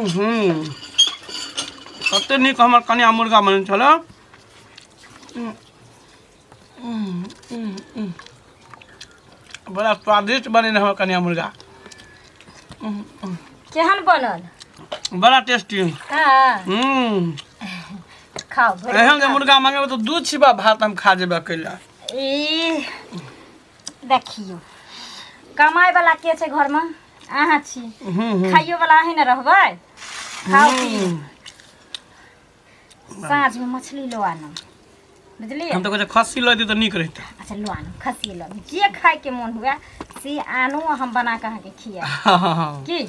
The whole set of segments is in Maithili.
हूँ कते नीक हमर कनिया मुर्गा बनै छलै। बड़ा स्वादिष्ट बने हमर कनिया मुर्गा। केहन बनल? बड़ा टेस्टी। हाँ। खाओ भरि। एहन जे मुर्गा मंगेबै तऽ 2 छिपा भात हम खा जेबै अकेला। ई देखियौ, कमाइ वाला के छै घरमे? अहाँ छी। खाइयो वाला अहीं ने रहबै। खाओ पियू। साँझमे मछली लो आनब, बुझलियै? हम तऽ कहै छियै खस्सी लऽ तऽ नीक रहितै। अच्छा, लो आनू, खस्सी लो, जे खायके मोन हुए से आनू, हम बना कऽ अहाँके खियाएब। हँ। की?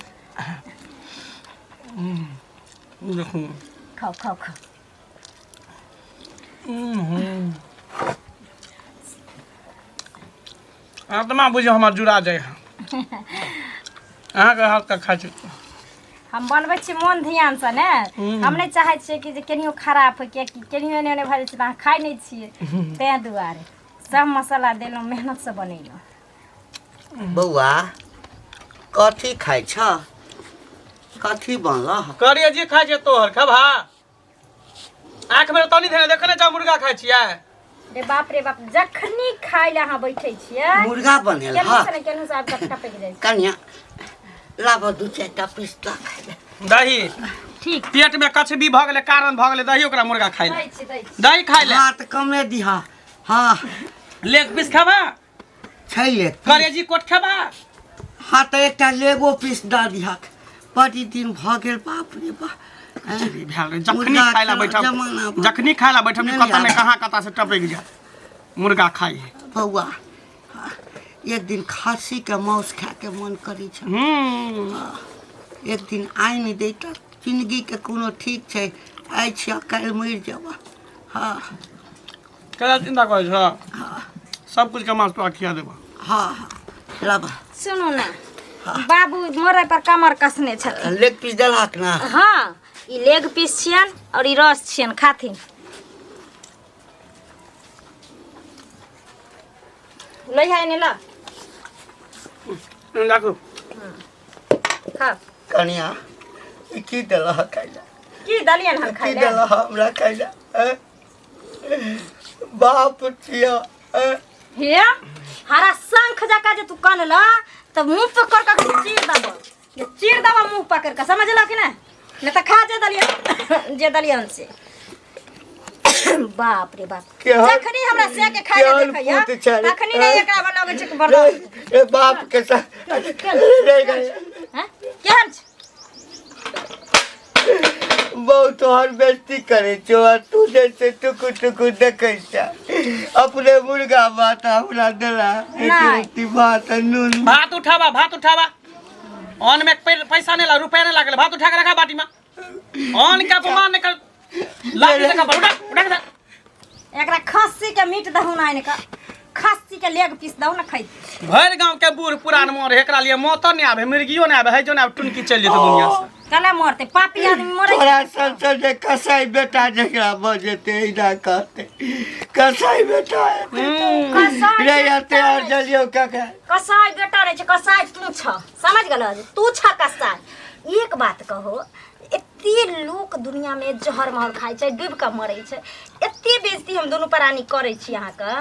देखू। खाओ खाओ खाओ। आत्मा बुझियौ हमर जुड़ा जाइ है अहाँके हाथके खाइ छी। हम बनबै छी मोन ध्यानसँ ने। हम नहि चाहै छियै कि जे केनियो खराब होइ, किएकि केनियो एने ओने भऽ जाइ छै तऽ अहाँ खाइ नहि छियै, ताहि दुआरे सब मसाला देलहुँ, मेहनतसँ बनेलहुँ। बौआ, कथी खाइ छ? कथी बनल? करिए जी खाइ छै तोहर खबा आँख में तनी धेने देखने जा मुर्गा खाइ छियै। रे बाप रे बाप, जखनी खाइ लए अहाँ बैठै छियै मुर्गा बनेल। केनहु हँ से ने केनहु से आबि कऽ टपकि जाइ छै। कनिया, लाबऽ दू चारिटा पिस्ता खाइ लए। दही। ठीक। पेट में कछबी भऽ गेलै, कारण भऽ गेलै दही ओकरा मुर्गा खाइ लए। दै छी, दै छी। दही खाइ लए। भात कमे दिहा। हँ। लेग पीस खेबा? छै लेग पीस? करेजी कोट खेबा? हँ, तऽ एकटा लेगो पीस दऽ दिहक। बड़ी दिन भऽ गेल, बाप रे बाप। भेल रहै। जखनी मुर्गा खाइ लए के बैठब जमाना भऽ- जखनी खाइ लए बैठब नहि कतऽ ने आब। कहाँ कतऽ से टपकि जायत मुर्गा खाइ है। बौआ, एक दिन खस्सीके मांस खायके मन करै छै। एक दिन आनि दै तऽ जिन्दगीके कोनो ठीक छै? आइ छियै, काल्हि मरि जेबह। हँ। केला चिन्ता करै छ? सब कुछ के मांस तोरा खिया देबह। हँ हँ, लाबह। सुनू ने बाबू, मरै पर कमर कसने छथिन। लेग पीस देलहक ने? हाँ, ई लेग पीस छियन और ई रस छियन, खाथिन। लइहा एने ल। राखू। खा। कनिया, ई की देलहक खाइ लए? की दलियन हम खाइ की लए? देलह हमरा खाइ लए? आँय? बाप छिया, आँय? हे हरा शंख जका जे तू कनल तऽ मुंह पकड़ के चीर दब, जे चीर दब मुंह पकड़ के, समझल कि नहीं? नहीं तऽ खा जे दलियन, जे दलियन से। बाप रे बाप। जखनी हमरा से के खाइ ले केहन देखैया पुत छै रे? तखनी नहीं एकरा बनाबै छै कि बर्दाश्त। ए बाप के साथ रे गए। हैं, केहन छै? बहुत तोहर बेइज्जती करे छौ आ तू जैसे टुकु टुकु देखै छ। अपने मुर्गा भात हमरा देला, एक नहि। रोटी भात आ नून। भात उठावा, भात उठावा। अन्न में पैसा नहीं लगा, रुपया नहीं लागल। भात उठा के रखा बाटी में। अन्न के अपमान नहीं कर, लाठी से कपड़ उठा उठा के दे। एकरा खस्सी के मीट दहु ना आनि कऽ, खस्सी के लेग पीस दहु ना खै। भरि गांव के बूढ़ पुरान मरे, एकरा लिए मौतो नहीं आवे, मिर्गियो नहीं आवे, है जो नहीं आवे, टुनकी चलि जेतै दुनिया से। कला मरते पापी आदमी मरे। तोरा सबसे जे कसाई बेटा जकरा भऽ जेतै, एना कहतै कसाई बेटा हेतै तऽ। कसाई रे बेटा एते और नहि। जलियौ काका। कसाई बेटा रहै छै, कसाई तू छ, समझ गेल? तू छ कसाई। एक बात कहो, एते लोक दुनिया में जहर महर खाइ छै, डूबि कऽ मरै छै, एते बेइज्जती हम दुनू प्राणी करै छी अहाँके,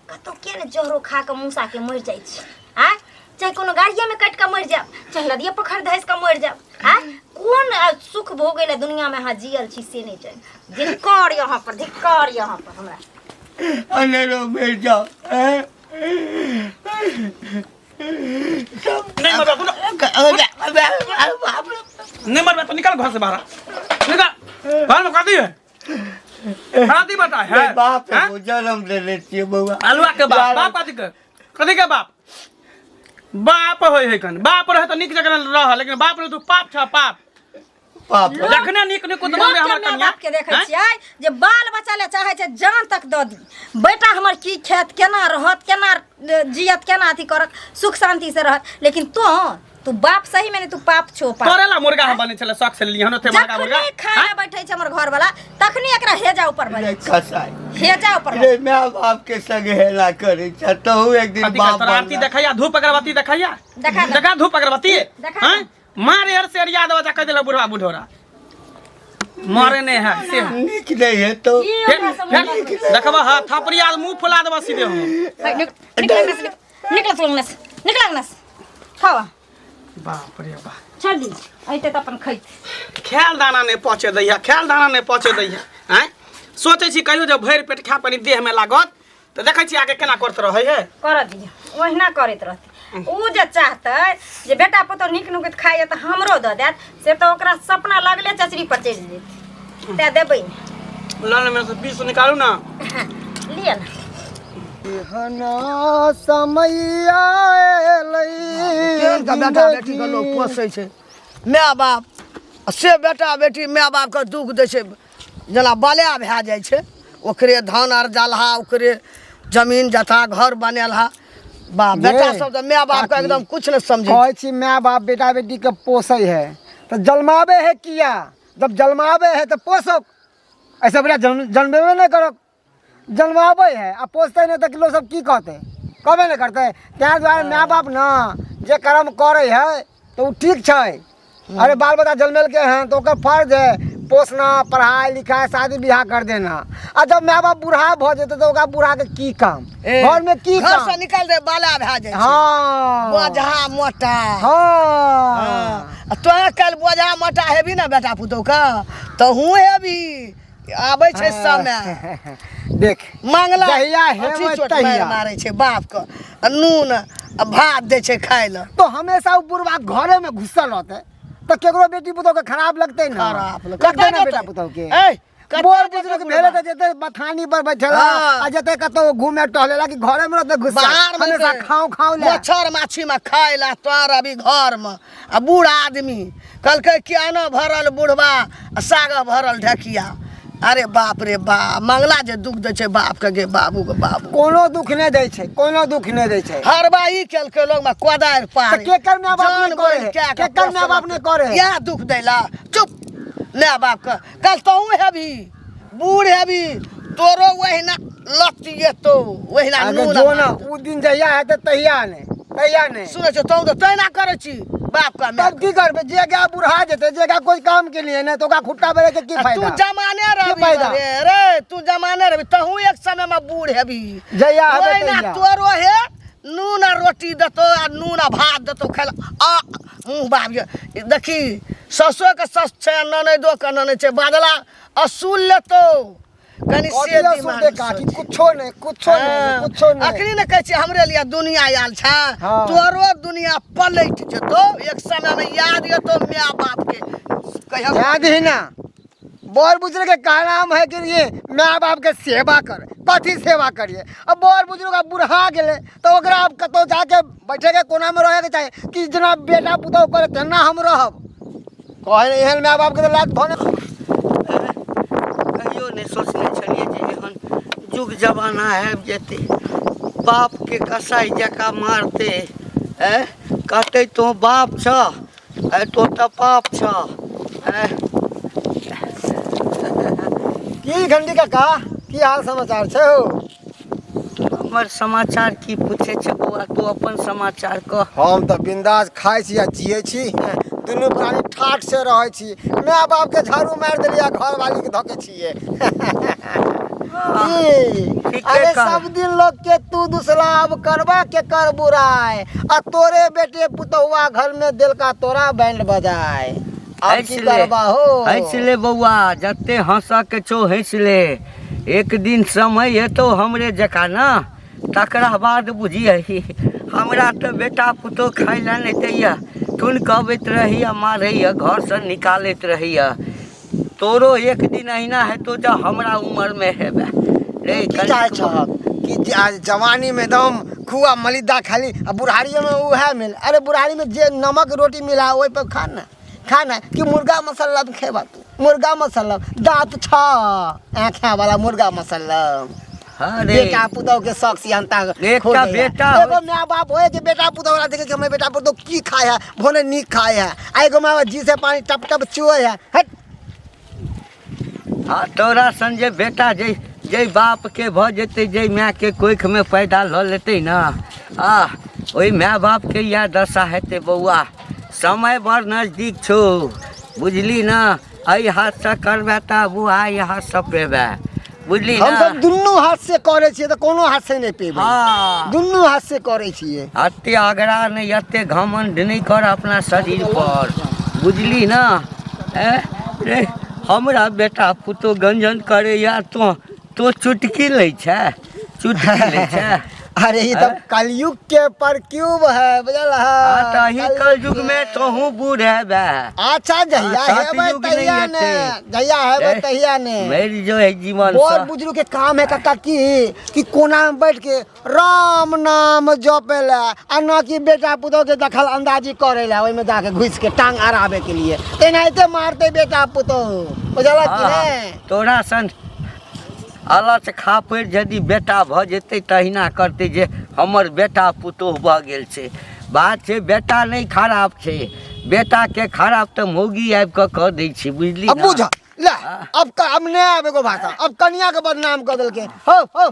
कतौ किया ने जहरो खा कऽ मूसा के मरि जाइ छी? आँय, चाहे कोनो गाड़िएमे कटि कऽ मरि जायब, चाहे नदिए पोखरि धसि कऽ मरि जायब। आँय, कोन सुख भोगै लए दुनियामे अहाँ जियल छी से नहि जानि। धिक्कार यहाँ पर, धिक्कार यहाँ पर हमरा। अनेरो मरि जाओ, हैं? नहीं मरबा तू, नहीं मरबा तो निकल घर से बाहर, निकल। घर में कथी है? कथी बता है? बाप हैं? है, जन्म देने छियै बौआ। आलुआ के बाप, बाप कथी के, कथी के बाप? बाप होय है कन बाप रहे तो नीक जगह रह, लेकिन बाप रहे तो पाप छ, पाप। बाप। जखने नीक नीक लोक बनबे के हमर माय कन्या बाप के देखै हैं? छियै जे बाल बच्चा ले चाहै छै जान तक दऽ दी, बेटा हमर की खेत, केना रहत, केना जियत, केना अथी करत, सुख शांति से रहत, लेकिन तू तू बाप सही में नहीं, तू पाप छो, पाप। तोरे ला मुर्गा हम बने छले, शौक से लेली हन ओते महंगा मुर्गा। जखनी खाना बैठे छै हमर घर वाला तखनी एकरा हेजा ऊपर भऽ रे जाइ छै। कसाई। हेजा ऊपर भऽ रे my बाप के संग हेला करै छ, तहु एक दिन कथी बाप तोरा आरती बनला। देखैया? धूप अगरबत्ती देखैया? देखा दे। देखा धूप अगरबत्ती। देखा हैं? दे। मारे हर से अरिया देबा कह देला बुढ़वा बुढ़ोरा मारे नहीं है से नीक नहीं हेतौ ई फिर हमरा समझ फिर देखबा हां थपड़िया मुंह फुला देबा सीधे हम निकल अंगना से निकल तू अंगना से निकल अंगना से खावा बाप रे बाप छोड़ दी अइते तऽ अपन खैत खायल दाना नहीं पहुँचे दैया खायल दाना नहीं पहुँचे दैया आँय सोचै छी कहियो जे भरि पेट खा कनी देहमे लागत तऽ देखै छी आगे केना करैत रहै है करऽ दियौ ओहिना करैत रहतै ओ जे चाहतै जे बेटा पुतहु नीक नुकैत खाइए तऽ हमरो दऽ देत से तऽ ओकरा सपना लगले चचरी पर चलि जेतै तेँ देबै नहि लऽ ले से 20 निकालू ना लिअ ने एहना समय आएलै केहन के बेटा बेटीके लोक पोसै छै माय बाप आ से बेटा बेटी माय बापके दुःख दै छै जेना बलया भए जाइ छै ओकरे धान आर जलहा ओकरे जमीन जथा घर बनेलहा बा बेटा ये, सब तऽ माय बापके काकी। एकदम कुछ नहि समझै कहै छी माय बाप बेटा बेटीके पोसै है तऽ जन्माबै है किया जब जन्माबै है तऽ पोसो ऐसे बढ़िया जन्म जन्मेबे नहि करब जन्माबै है आ पोसतै नहि तऽ लोक सब की कहतै कहबे नहि करतै ताहि दुआरे माय बाप ने जे कर्म करै है तऽ ओ ठीक छै अरे बाल बच्चा जन्मेलकै हन तऽ ओकर फर्ज है पोसना पढ़ाइ लिखाइ शादी बियाह कर देना आ जब माय बाप बूढ़ा भऽ जेतै तऽ ओकरा बूढ़ाके की काम ए, घरमे की घर काम से निकाल दे बाला भए जाइ छै हँ बोझा मोटा हँ आ तोहे काल्हि बोझा मोटा हेबी ने बेटा पुतोहके तहूँ हेबी आबै छै समय देख मांगला जहिया अथी हेबै चोट तहिया। मारि मारै छै बापके आ नून आ भात दै छै खाय लए तो हमेशा ओ बुढ़वा घरे में घुसल रहते तो केकरो बेटी पुतोह के खराब लगते ना खराब लगतै। लगते ना कतऽ बेटा जेतै? पुतोह के ऐ, कतऽ बोर जेतै बुजुर्ग बुढ़वा? भेले तऽ जेते बथानी पर बैठेला हाँ। आ जेते कतौ घूमे टहलेला कि घरे में रहते घुसल बाहर में हमेशा ते खाओ खाओ ले मच्छर माछी में खाय ला तोर अभी घर में आ बूढ़ आदमी कहलकै कि आना भरल बुढ़वा आ साग भरल ढकिया अरे बाप रे बाप मंगला जे दुख दै छै बाप के गे बाबू के बाबू कोनो दुख नहि दै छै कोनो दुख नहि दै छै हरबा ई केलकै लोग में कोदारि पार तऽ केकर माय बाप नहि करे है? केकर माय बाप नहि करे है? इएह दुख दैला चुप माय बाप के कल तहूँ हेबी बूढ़ हेबी तोरो ओहिना लतिएतो ओहिना अरे नून जो ना उ दिन जहिया हेतै तहिया नहि तहिया नहि सुनै छौ तहूँ तऽ तहिना करै छी बाप का तब की करबै जे गाय बुढ़ा जेतै जे गाय कोई काम के लिए नहि तऽ ओकरा खुट्टा बेरे के की तू फायदा जमाने रहबी फायदा? रे रे तू जमाने रहबी तहूँ एक समय में बूढ़ हेबी जहिया हेबै ओहिना तहिया। तोरो हे नून आ रोटी देतौ आ नून आ भात देतौ खाय लए आ मुँह बाप ये देखी ससुरो के सस छै आ ननैदो के ननैद छै बदला असूल लेतौ कनि से कथी दिमाग असूल दे काकी कुछो नहि कुछो नहि कुछो नहि अखनी ने कहै छियै हमरे लिए दुनिया आयल छै हाँ। तोरो दुनिया पलटि जेतौ एक समय में याद एतौ माय बाप के कहिया याद ही ना बड़ बुजुर्ग के कहनाम है कि ये माय बाप के सेवा कर कथी सेवा करिए अब बड़ बुजुर्ग अब बुढ़ा गेलै तऽ ओकरा अब कतहु जाके बैठे के कोना में रहे के चाही कि जेना बेटा पुतहु करे तेना हम रहब कहे एहन माय बाप के तऽ लात भने कहियो नहि सोचने छलियै जे एहन युग जमाना आबि जेतै बापके कसाइ जकाँ मारतै आँय कहतै तोँ बाप छह आँय तोँ तऽ पाप छह आँय की घंटी काका की हाल समाचार छै हो हमर समाचार की पूछै छै बौआ तू अपन समाचार कह हम तऽ बिंदास खाइ छी आ जियै छी दुनू प्राणी ठाठ से रहै छी माय बाप के झाड़ू मारि देलियै आ घरवाली के धके छियै की? ठीके अरे कह। सब दिन लोग के तू दूसरा अब करबा के कर बुराय आ तोरे बेटे पुतहुआ घर में दिलका तोरा बैंड बजाय अब की हँसि ले करबा हो हँसि ले बौआ जते हँसऽ के छौ हँसि ले एक दिन समय एतौ हमरे जकाँ ने तकरा बाद बुझियही हमरा तऽ बेटा पुतोह खाय लए नहि दैए ठुनकबैत रहैए मारैए घरसँ निकालैत रहैए तोरो एक दिन अहिना हेतौ जँ हमरा उमरमे हेबे रे की चाहै छहक कि जे आज जवानीमे एकदम खुआ मलिदा खाली आ बुढ़ारियोमे उएह मिल अरे बुढ़ारीमे जे नमक रोटी मिला ओहि पर खा ने खा ने कि मुर्गा मसल्लम खेबा तू मुर्गा मसल्लम दाँत छ आँखा वाला मुर्गा मसल्लम अरे बेटा पुतोह के शौक सिहनता एकटा खो दैया। बेटा एगो माय बाप होए कि बेटा पुतोह वाला देखे कि हमर बेटा पुतोह की खाए है भोने नीक खाए है आ एगो माय बाप जी से पानी टप टप चुए है हट हाँ तोरा सन जे बेटा जे जे बापके भऽ जेतै जे मायके कोखिमे पैदा लऽ लेतै ने आ ओहि माय बापके इएह दशा हेतै बौआ समय बड़ नजदीक छौ, बुझली ना? एहि हाथसँ करबै तऽ बुआ एहि हाथसँ पेबै, बुझली हम ना? सब दुनू हाथ से करै छियै तऽ कोनो हाथ से नहि पेबै। हँ। दुनू हाथ से करै छियै। एते अगरा नहि, एते घमंड नहि कर अपना शरीर पर, बुझली ना? ए रे, हमरा बेटा पुतोह गंजन करैया, तो तो चुटकी लै छै, चुटकी लै छै। अरे ई तऽ कलयुग के परक्यूब है, बुझल है? हाँ, तऽ अही कलयुग में तोहू बूढ़ हेबे। अच्छा, जहिया हाँ, हेबै सतयुग नहि तहिया ने, हेतै। जहिया हेबै ए, तहिया ने। मरि जो है जीवन बड़ सँ। बुजुर्ग के काम है काका की कि कोना में बैठ के राम नाम जपे ला आ ना कि बेटा पुतोह के दखल अंदाजी करे ला, ओहिमे जाके घुस के टांग अड़ाबे के लिए तेनाहिते मारते बेटा पुतोह, बुझल कि हाँ, नहीं? तोरा सन अलच खापड़ि यदि बेटा भऽ जेतै तहिना करतै जे हमर बेटा पुतोह भऽ गेल छै। बात छै बेटा नहि खराब छै, बेटाके खराब तऽ मौगी आबि कऽ कऽ दै छै, बुझली अब ना? बुझ ले, अब नहीं आबे को भाषा, अब कनिया के बदनाम कर देलके। हो हो,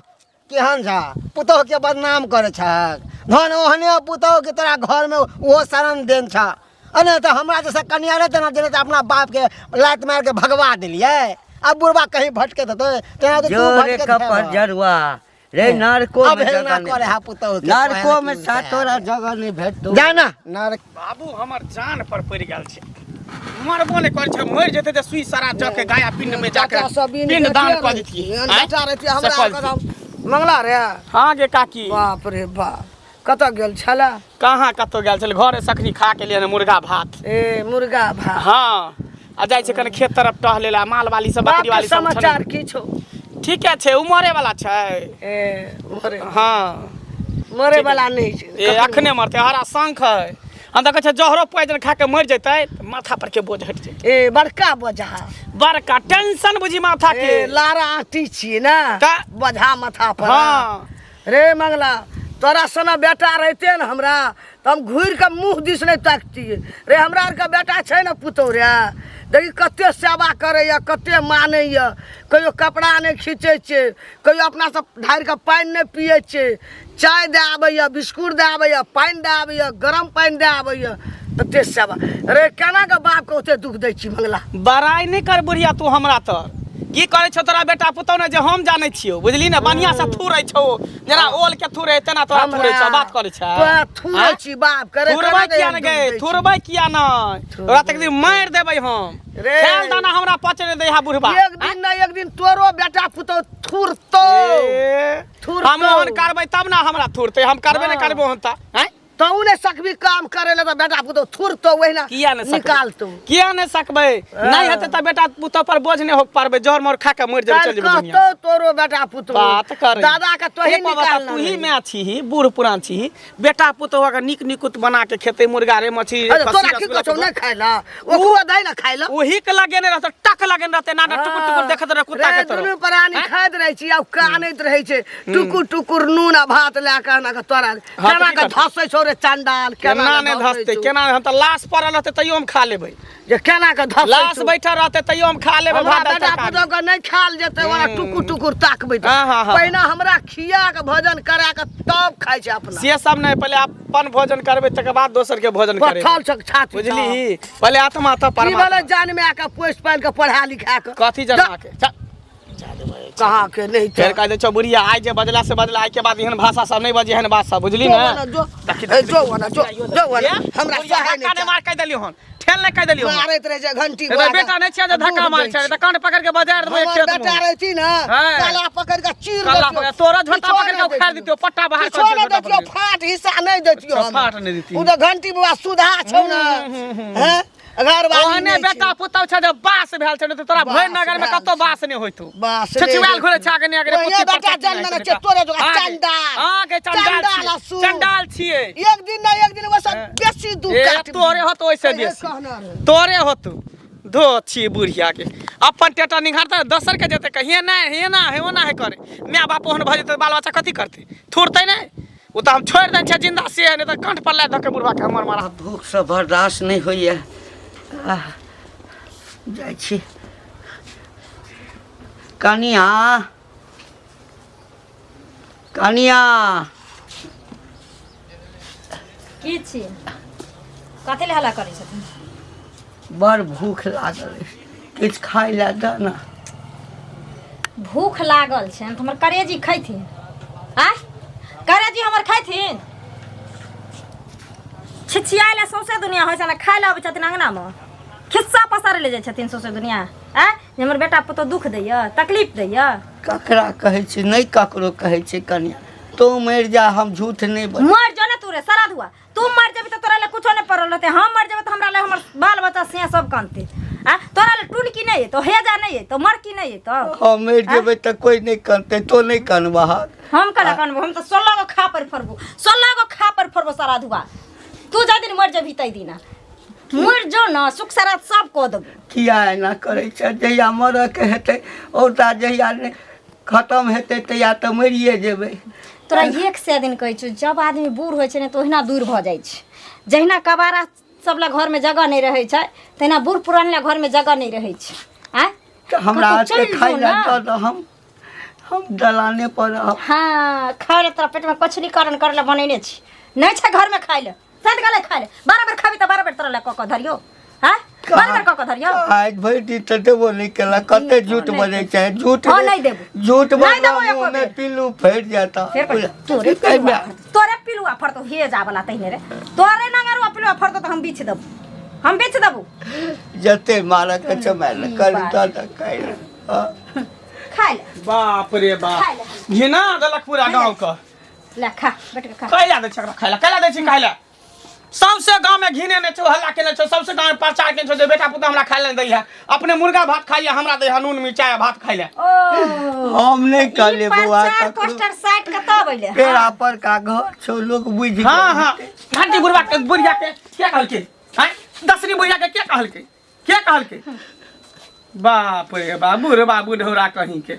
केहन छा पुतोह के बदनाम करे छक? धन ओहने पुतोह के तोरा घर में ओहो शरण देन छा। अने तऽ हमरा जैसा कनिया रहते ना देने तऽ अपना बाप के लात मार के भगवा देलियै। अब बुढ़बा कहीं भटके देतै तेना तऽ तू जो रे भटके कपर जरुआ रे, नरको अब में हेलना जगह करे नहीं हा पुतोह के, नरको में तोरा सा तोरा जगह नहीं भेटतौ। जाना नरक। बाबू हमर जान पर पड़ि गेल छै, मरबो नहि करै छै। मरि जेतै तऽ सुई सरा जऽ के गाया पिंड में जाके चाचा सब बिन पिंड दान बेटिए कऽ रहै। देतियै। एहन आँय? बेटा रहतियै से हमरा कऽ आरके देतियै। तऽ मंगला रे। हाँ गे काकी। बाप रे बाप, कतऽ गेल छलै? कहाँ कतौ गेल छलै, घरे सखनी खा के लिए मुर्गा भात। ए, मुर्गा भात? हाँ, आ जाइ छै कनि खेत तरफ टहले ला, माल वाली सब बाप बकरी के वाली सब समाचार की छौ? ठीके छै, ओ मरे वाला छै। ए, मरे? हाँ। मरे वाला नहि छै। ए, अखने मरतै, हरा शंख है। हम तऽ कहै छै जहरो पॉइजन खा के मरि जेतै तऽ माथा पर के बोझ हटि जेतै। ए, बड़का बोझा। बड़का टेंशन बुझी माथा के। ए, लारा आटी छियै ने। तऽ? बोझा माथा पर। हाँ। रे मंगला, तोरा सना बेटा रहिते ने हमरा तऽ हम घुरि कऽ मुँह दिस नहि ताकतियै रे। हमरा आरके बेटा छै ने पुतहु रे, देखी कते सेवा करैए, कते मानैए। कहियो कपड़ा नहि खींचै छै, कहियो अपनासँ ढारि कऽ पानि नहि पियै छै। चाय दए आबैए, बिस्कुट दए आबैए, पानि दए आबैए, गरम पानि दए आबैए। तते सेवा रे, केना कऽ बापके ओते दुःख दै छी मंगला? बड़ाइ नहि कर बुढ़िया तू हमरा तर। की करै छौ तोरा बेटा पुतहु ने जे हम जानै छियौ, बुझली ने? बढ़िया से थूरै छौ, जेना ओल के थूरै तेना तोरा थूरै छौ, बात करै छै। तोरा थूरै आँय? छी बाप करे। थुरबै किया ने गे, थुरबै किया नहि? तोरा तक दिन मारि देबै हम। रे। खेल दाना हमरा पचे नहि दै हा बुढ़बा। एक दिन ना एक दिन तोरो बेटा पुतहु थुरतौ। ए, थुरतौ। हम ओहन करबै तब ने हमरा थुरतै। हम करबै नहि करबै ओहन तऽ आँय? तू नहि सकबी काम करे ला तऽ बेटा पुतहु थुरतौ, ओहिना किया नहि सकबै? निकालतौ। किया नहि सकबै? नहि हेतै तऽ बेटा पुतहु पर बोझ नहि हो पारबै, जहर मोर खा के मरि जेबै, चलि काल्हि जेबै दुनिया। कहतौ तोरो बेटा पुतहु, बात करे दादा के तोही एक बाबा, निकालना। तू ही मैं छी, बूढ़ पुरान छी, बेटा पुतहु अगर नीक निकुत बना के खेतै, मुर्गा रे, मछली रे, अरे खस्सी तोरा की रसगुल्ला कहछौ के नहि खाय ला? ओकरो दै ना खाय ला। ओही के लगेने रहतै, टक लगेने रहतै ना, टुकुर टुकुर देखैत रह कुत्ता के रे, तरह। दुनू प्राणी आँय? खाइत रहै छी आ कानैत रहै छै टुकुर टुकुर नून आ भात लए कऽ एना कऽ तोरा हाँ, केना तऽ की कऽ करतै? धसै छौ रे चंडाल? केना कऽ नहि धसै धसतै? छौ? केना? हम तऽ लाश पड़ल रहतै तैयो हम खा लेबै। जे केना कऽ धसै लाश छौ? बैठल रहतै तैयो हम खा लेबै हमरा भात दालि बेटा तरकारी। पुतहु के नहि खायल जेतै, ओकरा टुकुर टुकुर ताकबै तऽ। हाँ, हाँ, हाँ। पहिने हमरा खिया कऽ भोजन करा कऽ तब खाइ छै अपना। से सब नहि, पहिले अपन भोजन करबै तकर बाद दोसर के भोजन करबै। पथल छौ छाती छौ। बुझली? पहिले आत्मा तऽ की परमात्मा। भेलै जनमे कऽ पोसि पालि कऽ पढ़ा लिखा कऽ? कथी जनमा के? चल, कहाँ के नहि फेर कह दै छौ बुढ़िया, आइ जे बजला से बजला, आइ के बाद एहन भाषा सब नहि बजे, एहन बात सब, बुझली जो ने? ना, जो देखी, ए, देखी, जो ना, जो जो ना, हमरा बुढ़िया सहै धक्का नहि नहि मार कहि देलियौ हन, ठेल नहि कहि देलियौ हन। मारैत रहै छै घंटी। ए तऽ बेटा नहि छियै जे धक्का मारै छै तऽ कान पकड़ के बजार देबै हमर खेत बेटा मे। रहती ना, हाँ। काला पकड़ के चीर कल्ला देतियौ। पकड़ तोरा झोटा किछो पकड़ के नहि उखाड़ दैतियौ। दितियौ, पट्टा बाहर किछो कर नहि दितियौ, दैतियौ, फाट हिस्सा नहि दैतियौ अच्छा, हम। फाट नहि दैतियौ। ओ तऽ घंटी बुआ सुधा छौ ने, हैं घरवाली ओहने नहि छै। बेटा पुतहु छै जे बास भेल छै, नहि तऽ तोरा बास भरि नगर मे भेल कतौ छै। बास नहि होइतौ। बास नहि छछुआल होइतौ। घुरै छै आगे आगे। ओहिने बेटा जन्म ने छै तोरे जोगा चंडाल। हां के चंडाल चंडाल छियै, असुर। चंडाल छियै। एक दिन ना एक दिन ओहिसँ बेसी दुख ए काटबी। तोरे होतो ओइसे कहिये बेसी। कहना रहै। तोरे होतो धो छी बुढ़िया के, अपन टेटा निघारता, दोसर के जेतै कहिए नहि हे ना हे ओना हे करे। माय बाप ओहन भऽ जेतै, बाल बच्चा कथी करतै? थुरतै नहि। ओ तऽ हम छोड़ि दै छियै जिंदा से, नहि तऽ कंठ पर लए धऽ के बुढ़बा के हमर मारा। भूखसँ बर्दाश्त नहि होइए। आह, जाइ छी। कनिया, कनिया। की छी? कथी लए हल्ला करै छथिन? बड़ भूख लागल अछि, किछु खाय लए दऽ ने। भूख लागल छनि तऽ हमर करेजी खैथिन? आँय, करेजी हमर खैथिन? छिछियाइ लए सौंसे दुनिया होइ छै ने, खाय लए अबै छथिन अङ्गनामे, खिस्सा पसारै लए जाइ छथिन सौंसे दुनिया। आँय, जे हमर बेटा पुतोह दुख दैए, तकलीफ दैए। ककरा कहै छी? नहि ककरो कहै छी कनिया, तू मरि जा, हम झूठ नहि बज। मर जो ने तू रे सरा धुआ, तू मर जेबी तऽ तोरा लए कुछो नहि पड़ल रहतै। हम मर जेबै तऽ हमरा लए हमर बाल बच्चा से सब कानतै। आ तोरा लए टुनकी नहि अयतौ, हेजा नहि अयतौ, मरकी नहि अयतौ। हम मरि जेबै तऽ कोइ नहि कनतै, तो नहि कनबहक। हम केना कनबो? हम तऽ 16 गो खा पर फड़बो, 16 गो खा पर फड़बो सारा धुआ। तू जाहि दिन मरि जेबही ताहि दिना मरि जो ने, सुख सरात सब कऽ देबो। किया एना करै छै? जहिया मरऽके हेतै औरदा, जहिया नहि खतम हेतै तहिया तऽ मरिए जेबै। तोरा 100 दिन कहै छौ, जब आदमी बूढ़ होइ छै ने तऽ ओहिना दूर भऽ जाइ छै। जहिना कबारा सब लए घरमे जगह नहि रहै छै, तहिना बूढ़ पुरान लए घरमे जगह नहि रहै छै। आँय, तऽ हमरा कतहु हाथके चलि खाय जो लए ने। दऽ दऽ, हम दलाने पर रहब। हाँ, खाय लए तोरा पेटमे कछली करण करै लए बनेने छी। नहि छै घरमे खाय लए, सैत गेलै खाय लए। 12 बेर खाबी तऽ 12 बेर तोरा लए कऽ कऽ धरियौ? हाँ, 12 बेर कऽ कऽ धरियौ? आज भरि दिन तऽ देबो नहि केलक, कते झूठ बजै छै। झूठ हाँ, नहि देबो। झूठ नहि बजला देबो एको मुँहमे बेर। पिल्लू फटि जाता। फेर कहै, तोरे पिलुआ फड़तौ, तोरे पिलुआ फड़तौ, हे जा वाला तहिने रे, तोरे नंगरुआ पिलुआ फड़तौ तऽ हम बीछ देबो, हम बेच देबो। जते मारक के छै मारि ले, कर दऽ दऽ खाइ ले। हाँ। खाय ले। बाप रे बाप, खाय ले। घिना देलक पूरा गाँव के। ले खा बैठ के खा। कैला दै छै एकरा खाय ला? कैला दै छै खाय ला? सबसे गाँव में घिने नहि छौ, हल्ला केने छौ, सबसे गाँव में प्रचार केने छौ जे बेटा पुतहु हमरा खाय ला नहि दैया, अपने मुर्गा भात खाइया, हमरा दैया नून मिरचाइ आ भात खाय ला। ओ हम नहि ई कहलियै बौआ प्रचार ककरो। पोस्टर साइट कतऽ अबैले? पेड़ा पर का घर छौ, लोग बुझि गेल। हाँ हाँ, घंटी बुढ़वा के, बुढ़िया के के कहलकै? आँय, दसनी बुढ़िया के के कहलकै? के कहलकै? बाप रे बाप, बुढ़वा बुढ़ौरा कहीं के।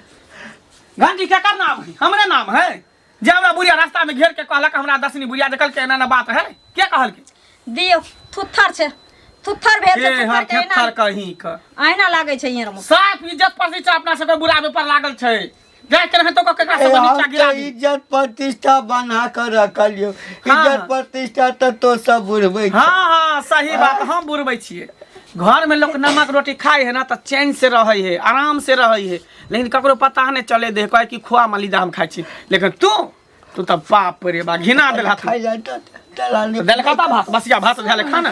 घंटी केकर नाम है? हमरे नाम है जे हमरा बुढ़िया रास्ता में घेर के कहलक हमरा दसनी बुढ़िया जे कहलकै एना एना बात है। के कहलकै? दियौ, थुत्थर छै, थुत्थर भेल छै। के थुत्थर के एना थेथर कहीं के अहिना लागै छै इहाँ। साफ इज्जत प्रतिष्ठा अपना सबके बुढ़ाबे पर लागल छै। जाय के रहै तो केकरा ए, सब हम नीचा गिरा तऽ दी। इज्जत प्रतिष्ठा बना कऽ रखलियौ। हाँ। इज्जत प्रतिष्ठा तऽ तो सब बुढ़बै छै। हाँ हाँ, सही बात, हम बुढ़बै छियै। घर में लोग नमक रोटी खाए है ना तऽ चैन से रहै है, आराम से रहै है, लेकिन ककरो पता नहीं चले दे, कहे कि खोआ मलिदा हम खाइ छी। लेकिन तू तू तऽ बाप रे बा, घिना देलहा तू। खाइ लए दऽ दलाने। देलका तऽ भात, बसिया भात भेल, खा ना।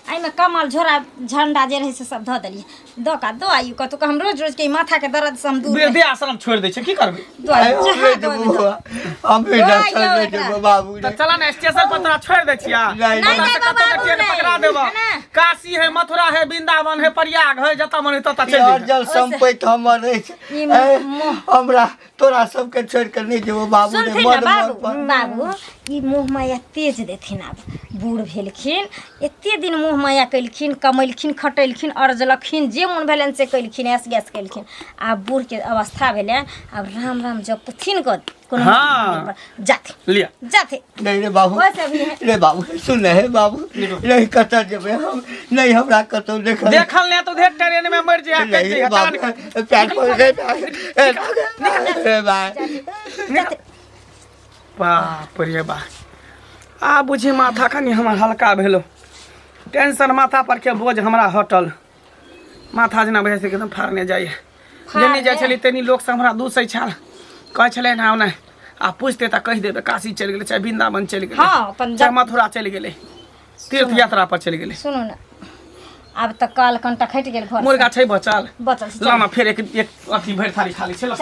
एहिमे कमल झोरा झंडा जे रहै से सब धऽ देलियै। दऽ का दो आयु कतौ हम रोज रोज के ई माथा के दर्द से हम दूर वृद्धे आश्रम छोड़ि दै छै, की करबै? दो आयु, हम जहाँ नहि दो जेबौ ओहिमे दो। बौआ, हम दो वृद्धाश्रम आयु नहि एकरा। जेबौ बाबू तऽ रे। चला ने, स्टेशन पर तोरा छोड़ि दै छियै। नहि, नहि, नहि। नहि, कतौ के बाबू, ट्रेन नहि। पकड़ा देबऽ। है ने? काशी है, मथुरा है, वृंदावन है, प्रयाग है, जतऽ मन है ततऽ चलि प्यार जइहे। जल संपैत हमर अछि। ई ए, मुँह। हमरा तोरा सबके छोड़ि कऽ नहि जेबौ बाबू रे। सुनथिन ने मर मर बाबू पर। बाबू, ई मोह माया तेज देथिन। आब बूढ़ भेलखिन, एते दिन मोह माया केलखिन, कमेलखिन, खटेलखिन, अरजलखिन, जे मोन भेलनि से केलखिन, ऐस गैस केलखिन। आब बूढ़के अवस्था भेलनि, आब राम राम जपथिन गो कोनो हाँ। जाथिन। लिअ। जाथिन। नहीं रे बाबू। ओहिसँ भी है। रे बाबू, सुन हे बाबू, नहीं कतऽ जेबै हम, नहीं हमरा कतौ देखल देखल नहि तऽ उधर ट्रेन में मरि जाय। नहीं रे बाबू, पैर पर रे रे भाई। बाप रे बाप, आ बुझी माथा कनि हमर हल्का भेलो, टेंशन माथा पर के बोझ हमरा हटल। माथा जेना बुझाइ छै एकदम फाड़ने जाइए। जेनी जाइ छली तेनी लोक सब हमरा दूसै छल, कहै छलै एना ओना। आ पूछते तऽ कहि देबै काशी चलि गेलै, चाहे वृंदावन चलि गेलै, हाँ, अपन चाहे मथुरा चलि गेलै, तीर्थ यात्रा पर चलि गेलै। सुनू ने, आब तऽ काल कनिटा खटि गेल घर। मुर्गा छै बचल? बचल छै। लाना फेर एक एक अथी भरि थारी खाली छै, ल।